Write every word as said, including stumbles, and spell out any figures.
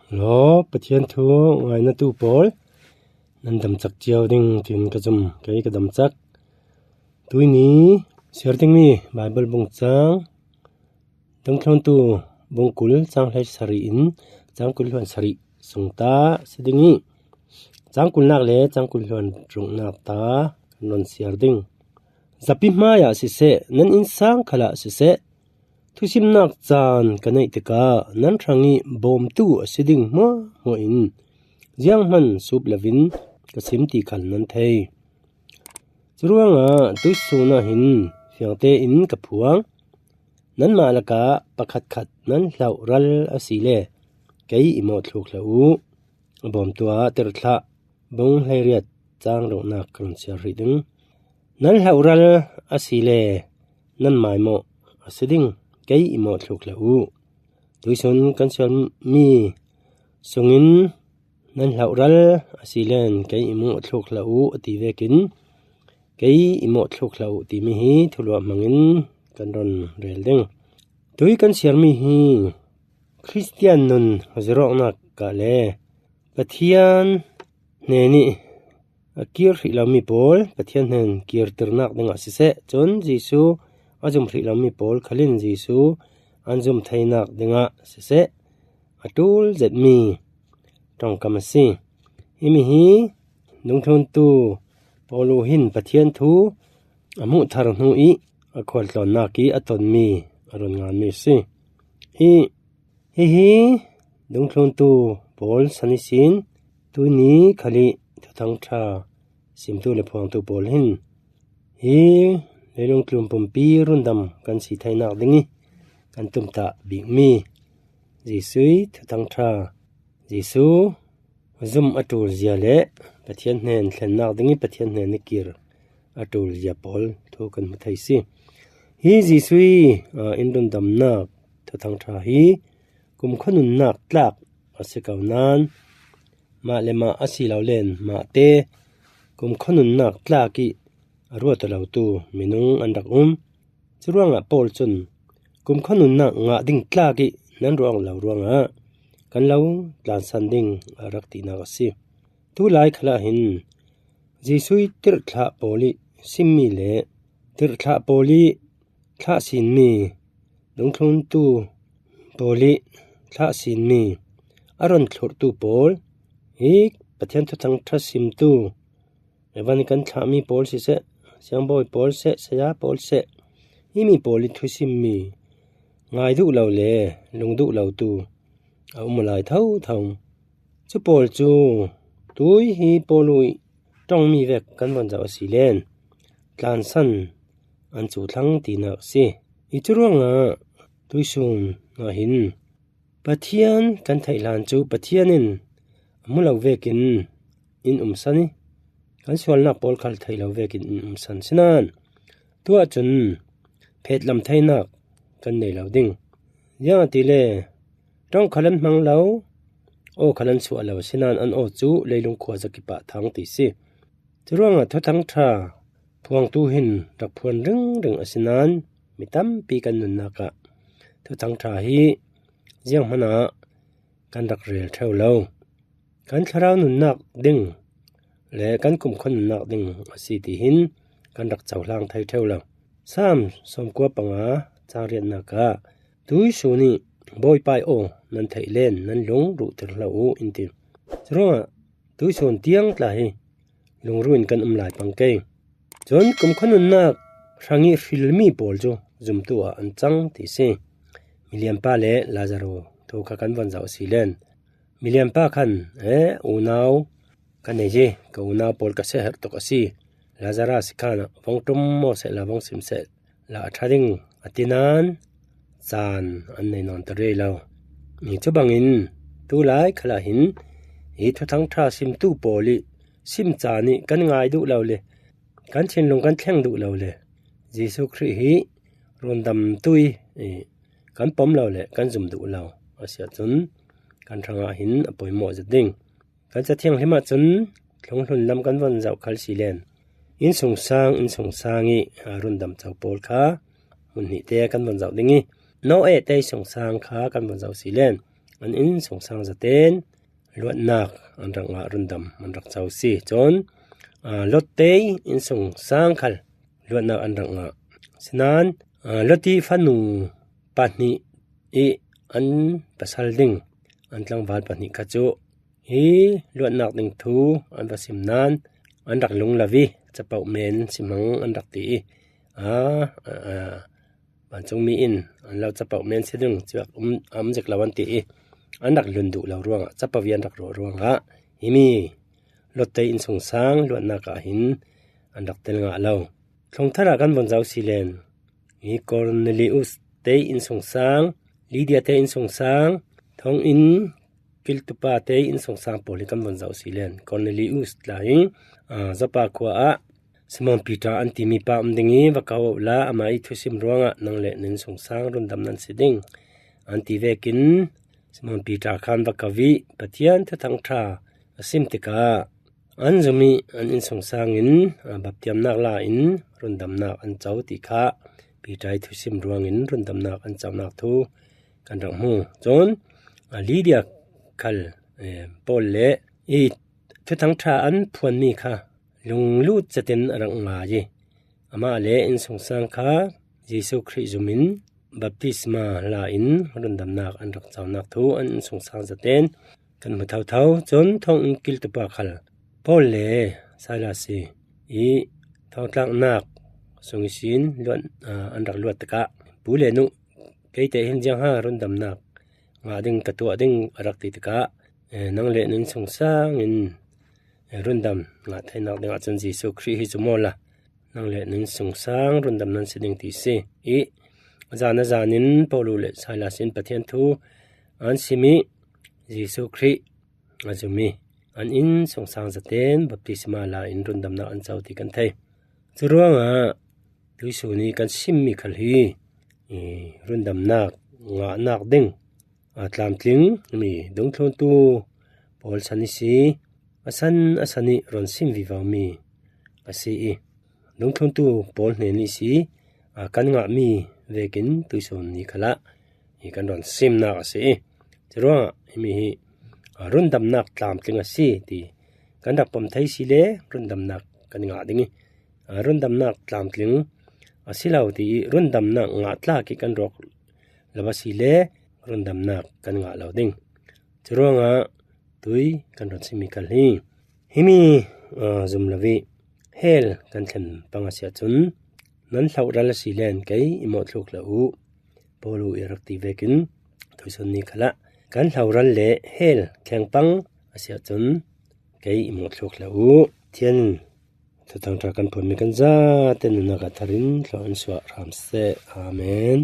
Lo, Pathian thu ngainatu pawl, nan damchak ciau ding tin ka zum, kei ka damchak. Tuini siar dingmi Bible bung cang, Dungthluntu bung kul cang hleisari in cang kul hluan sari sungta si ding hi. Cang kulnak le cang kul hluan ruknak ta kan run siar ding. Zapi hmaiah siseh, nan innsang khalah siseh, thusimnak caan ka neih tikah nan hrangih bawmtu a si ding hmuahhmuah in zianghman sup loin ka sim ti khal nan thei. Curuangah tuisun ah hin fiangte in ka phuang. Nanmah lakah pakhatkhat nan hlauhral a si le kei i mawhthluk hlah uh. A bawmtu ah Tirhthlah bung hleiriat cang ruknak ka run siar rih ding. Nan hlauhral a si le nan maimawh a si ding, kei i mawhthluk hlah uh. Tuisun kan siarmi sungin nan hlauhral a si len kei i mawhthluk hlah uh a ti vekin, kei i mawhthluk hlah uh timi hi thuluah hmangin kan run rel ding. Tui kan siarmi hi Khristian nun zirawknak ah le Pathian hnenih a kir hrih lomi pawl Pathian hnen kirtirnak dingah siseh, cun Jesu a zum hrih lomi pawl khalin Jesu an zum theinak dingah siseh, a ṭul zetmi ṭongkam a si. Himi hi dungthluntu Paulu hin Pathian thu a hmuhthar hnu ih a khualtlawnnak ih a tonmi a run nganmi a si. Hi, hihi dungthluntu pawl san ihsin tuini khal ih Thuthang ṭha simtu le phuangtu pawl hin hi leilung tlun pumpi rundam kan si theinak ding ih kan tumtah bikmi Jesuh ih Thuthang ṭha, Jesuh zum a ṭulzia le Pathian hnen thlennak ding ih Pathian hnen ih kir a ṭulzia pawl thu kan hmu thei si. Hi Jesuh ih, aa, in rundamnak Thuthang ṭha hi kumkhua nunnak tlak a si ko nain, mah le mah a si lo len mahte kumkhua nunnak tlak ih a ruat aw lotu minung an rak um. Curuangah Paul cun kumkhua nunnak ngah ding tlak ih nan ruat aw lo ruangah kan lo tlansan ding a rak tinak a si. Tulai khalah hin Jesuh ih tirhthlah pawl ih simmi le tirhthlah pawl ih thlahsinmi, dungthluntu pawl ih thlahsinmi, a run thlurtu pawl, hi Pathian Thuthang ṭha simtu, evan ih kan thlahmi pawl siseh, siangbawi pawl seh, saya pawl seh, himi pawl ih thusimmi ngai duh lo le lung duh lotu a um aw lai thotho. Cu pawl cu tui hi Paulu ih ṭongmi vek kan von zoh a si len tlansan an cu thlang tinak a si. Ih curuangah tuisun ah hin Pathian kan theih hlan cu Pathian in a hmu lo vekin in umsan ih kan sualnak pawl khal theih lo vekin in umsan sinain, tuah cun phetlam theinak kan nei lo ding. Ziangahtile ṭong khal an hmang lo, aw khal an suah lo, asinain an aw cu leilung khuazakip ah thang ti si. Curuangah Thuthang ṭha phuangtu hin rak phuan ringring asinain mi tampi kan nunnak ah Thuthang ṭha hi zianghman ah kan rak rel ṭheu lo. Kan thlarau nunnak ding le kan kumkhua nunnak ding a si ti hin kan rak cohlang thei ṭheu lo. Saam sawmkua panga cang riatnak ah tuisun ih Bawipa ih aw nan theih len nan lung ruhtir hlah uh in ti. Curuangah tuisun tiang tla hi lungru in kan um lai pang kei. Cun kumkhua nunnak hrangih hrilmi pawl cu zumtu ah an cang ti si. Milianpa le Lazaro thu kha kan von zoh a si len, milianpa khan, eh, unau ka nei hi, ka unau pawl ka siaherh tuk a si. Lazarus khan vong ṭum maw seh la, vong sim seh la, a ṭha ding a ti nain caan an nei nawn ta rih lo. Hi cu bangin tulai khalah hin hi Thuthang ṭha simtu pawl ih sim caan ih kan ngai duh lo le kan thinlung kan thleng duh lo le Jesuh Khrih hi rundamtu ih, ih kan pom lo le kan zum duh lo a si ahcun kan hrangah hin a poimawh zet ding. Kan Cathiang hlim ahcun thlunghlun lam kan von zoh khal si len, innsungsang, innsungsang ih, aa, rundam co pawl kha hmun hnihte kan von zoh ding ih, Noah te ih sungsang kha kan von zoh si len, an innsungsang zaten luatnak an rak ngah, rundam an rak co si. Cun, aa, Lot te innsungsang khal luatnak an rak ngah. Sinan, aa, Lot i fanu pahnih i an pasal ding, an tlangval pahnih kha cu hi luatnak ding thu an va sim nan an rak lung lo i, capoh men si hmang an rak ti i, aa, aa, aa, vancungmi in an lo capoh men si ding, cuak um, a um zik lo an ti i, an rak lun duh lo ruangah, capoh i an rak ruah ruangah himi Lot te innsungsang luatnak ah hin an rak tel ngah lo. Thawngthar ah kan vun zoh si len, hi Cornelius te innsungsang, Lydia te innsungsang, thong in kiltupa te innsungsang pawl hi kan vun zoh si len, Cornelius tla hi, aa, Joppa khua ah Simon Peter an timi pa um ding i, va ko uh la, amah i thusim ruangah nang le na innsungsang rundam nan si ding, an ti vekin Simon Peter khan va ko i Pathian Thuthang Ṭha a sim tikah an zum i an innsungsang in, aa, baptiamnak la in rundamnak an co ti kha Peter i thusim ruangin rundamnak an conak thu kan rak hmu. Cun, aa, Lydia khal, eh, Paul le i Thuthang Ṭha an phuanmi kha lunglut zetin a rak ngai i, amah le innsungsang kha Jesuh Khrih zum in baptisma la in rundamnak an rak conak thu an innsungsang zaten kan hmu thotho. Cun thong in kiltupa khal Paul le Silas i thawngtlaknak sung ihsin luat, aa, an rak luat tikah, pu le nu, keite hin ziangha rundamnak ngah ding ka tuah ding, a rak ti tikah, eh, nang le na innsungsang in, eh, rundam ngah theinak dingah cun Jesuh Khrih hi cu maw la, nang le na innsungsang rundam nan si ding ti si. I zan a zan in Paul le Silas in Pathian thu an sim i Jesuh Khrih a zum i an innsungsang zaten baptisma la in rundamnak an co ti kan thei. Curuangah tuihsun i kan simmi khal hi, i, rundamnak ngahnak ding, aa, tlamtling mi dungthluntu pawl san i si, a san a san i rawn sim vivomi a si i, dungthluntu pawl hnen i si, aa, kan ngahmi vekin tuihsun ni khalah i kan rawn simnak a si i, curuangah himi hi, aa, rundamnak tlamtling a si ti kan rak pom thei si le rundamnak kan ngah ding i, aa, rundamnak tlamtling a si lo ti i rundamnak ngah tlak i kan rawk lo a si le rundamnak kan ngah lo ding. Curuangah tui kan rawn simmi khal hi. Himi, aa, zum lo i hell kan thlen pang a si ahcun, nan hloral a si len kei i mawhthluk lo uh, Paul i rak ti vekin tuihsun ni khalah kan hloral le hell thleng pang a si ahcun kei i mawhthluk lo uh. Pathian Thuthang Ṭha kan phuanmi kan zate nunnak ah thar in thluachuah an suah hram seh. Amen.